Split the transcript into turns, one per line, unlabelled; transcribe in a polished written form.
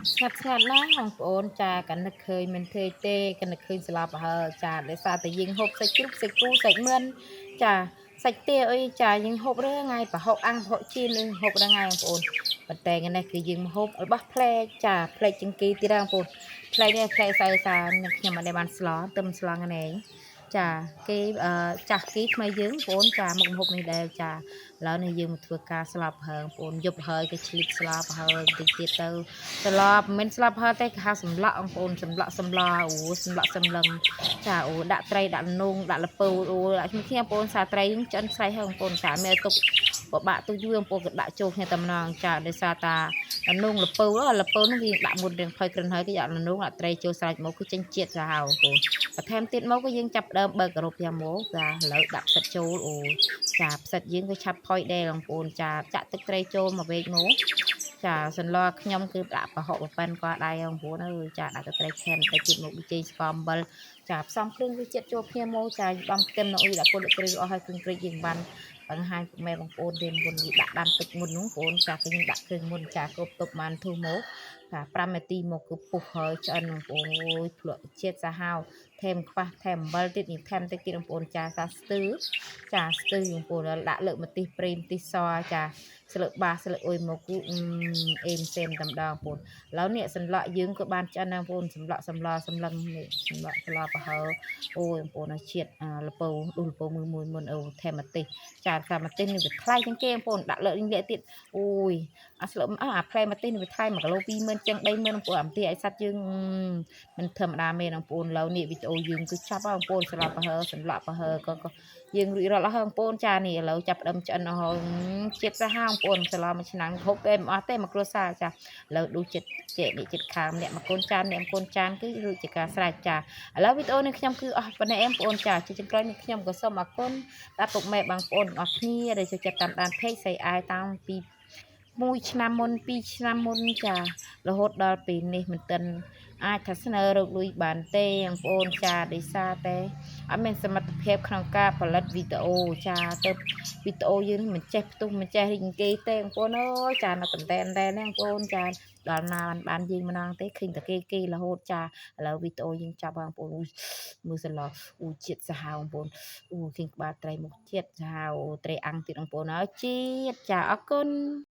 ស្ងាត់ស្ងាត់ណាស់បងប្អូនចាកនឹកឃើញមិនឃើញទេកនឹកឃើញស្លាប់ហើយចាដោយសារតែយើងហូបសាច់ជ្រូកសាច់គោសាច់មឿនចាសាច់ទាអីចាយើងហូបរាល់ថ្ងៃប្រហុកអាំងប្រហុកចៀននឹងហូបរាល់ថ្ងៃបងប្អូនប៉ុន្តែថ្ងៃនេះគឺយើងមកហូបរបស់ផ្លែកចាផ្លែកជាងគេទៀតបងប្អូនផ្លែកនេះផ្លែកសៅសាខ្ញុំមិនដែលបានស្លទឹមស្លងហ្នឹងឯងចាគេចាស់គេថ្មីយើងបងប្អូនចាមុខម្ហូបនេះដែរចាឥឡូវនេះយើងមកធ្វើការស្លាប់ហើងបងប្អូនយប់ហើយគេឆ្លៀតស្លាប់ហើងតិចទៀតទៅ ស្លាប់មិនស្លាប់ហើយតែគេហៅសម្លក់បងប្អូនសម្លក់សម្លអូសម្លក់សម្លឹងចាអូដាក់ត្រីដាក់នងដាក់ល្ពៅអូដាក់ឈ្មោះគ្នាបងប្អូនសាត្រីហ្នឹងឆ្អិនស្រេចហើយបងប្អូនសាមានទុកបបាក់ទុកយូរបងប្អូនក៏ដាក់ចូលគ្នាតែម្ដងចាដោយសារតានងល្ពៅល្ពៅហ្នឹងវាដាក់មុនរៀងផុយក្រិនហើយគេដាក់នងដាក់ត្រីចូលស្រេចមកគឺចេញជាតិសាហាវបងប្អូនបន្ថែមទៀតមកក៏យើងចាប់ដើមបើកសរុបយ៉ាងមកចាឥឡូវដាក់ផ្សិតចូលអូចាផ្សិតយើងក៏ឆាប់ផុយដែរបងប្អូនចាចាក់ទឹកត្រីចូលមកវែកមក ចាសន្លខ្ញុំគឺដាក់ប្រហុកប្រប៉ិនក៏ដៃបងប្អូនអើយចាដាក់ទឹកត្រីខែមតិចទៀតមកប៊ីចេងស្ករអំបិលចាផ្សំគ្រឿងរសជាតិចូលគ្នាមកចាដំខ្ទឹមនៅអ៊ុយដាក់គល់ដាក់គ្រឿងអស់ហើយគ្រឿងគ្រិចយើងបានបង្ហាញពុកម៉ែបងប្អូនរៀនមុននេះដាក់ដាំទឹកមុននោះបងប្អូនចាគឺខ្ញុំដាក់គ្រឿងមុនចាគ្រប់ទុកបានធូរមកចា5នាទីមកគឺពុះហើយឆ្អិនបងប្អូនអូយភ្លក់ជាតិសាហាវថែមខ្វះថែមអំបិលទៀតនេះថែមតិចទៀតបងប្អូនចាសាស្ទឺចាស្ទឺបងប្អូនដាក់លើកម្ទេសព្រីម្ទេសសចា ស្លឹកបាស្លឹកអុយមកគូអេមសេមតែម្ដងបងប្អូនឥឡូវនេះសម្លក់យើងក៏បានឆ្អិនដែរបងប្អូនសម្លក់សម្លសម្លឹងនេះសម្លក់សម្លប្រហើអូយបងប្អូនជាតិលពៅដុះលពៅមួយមួយមុនអូថែមម្ទេសចាសាម្ទេសនេះវាថ្លៃជាងគេបងប្អូនដាក់លើកនេះលាក់ទៀតអូយអាស្លឹកអាផ្លែម្ទេសនេះវាថ្លៃ1គីឡូ20000ជាង30000បងប្អូនអាម្ទេសឲ្យសត្វយើងមិនធម្មតាមែនបងប្អូនឥឡូវនេះវីដេអូយើងគឺចាប់បងប្អូនស្លាប់ប្រហើសម្លក់ប្រហើក៏យើងរួចរាល់អស់ហើយបងប្អូនចានេះឥឡូវចាប់ដើមឆ្អិនអស់ហើយជាតិសាហាវបងប្អូនស្លមួយឆ្នាំហូបតែមិនអស់ទេមកគ្រួសារចាឥឡូវឌូចិត្តចេកនេះចិត្តខាងម្នាក់មកកូនចានម្នាក់កូនចានគឺរួចជាការស្រេចចាឥឡូវវីដេអូនេះខ្ញុំគឺអស់ប៉ុណ្ណេះបងប្អូនចាជាចុងក្រោយនេះខ្ញុំក៏សូមអរគុណដល់ពុកម៉ែបងប្អូនទាំងអស់គ្នាដែលចូលចិត្តតាមដាន page ស្រីអាយតាំងពី1ឆ្នាំមុន2ឆ្នាំមុនចារហូតដល់ពេលនេះមិនទាន់អាចថាស្នើរកលុយបានទេបងប្អូនចាដោយសារតែអត់មានសមត្ថភាពក្នុងការផលិតវីដេអូចាទៅវីដេអូយើងមិនចេះផ្ទុះមិនចេះរីកគេទេបងប្អូនអើយចានៅតំតែនតែនេះបងប្អូនចាដល់ណាបានបានយើងម្ដងទេឃើញតែគេគេរហូតចាឥឡូវវីដេអូយើងចាប់បងប្អូនមើលសឡអូជាតិសាហាវបងប្អូនអូឃើញក្បាលត្រីមុខជាតិសាហាវត្រីអាំងទៀតបងប្អូនអើយជាតិចាអរគុណ។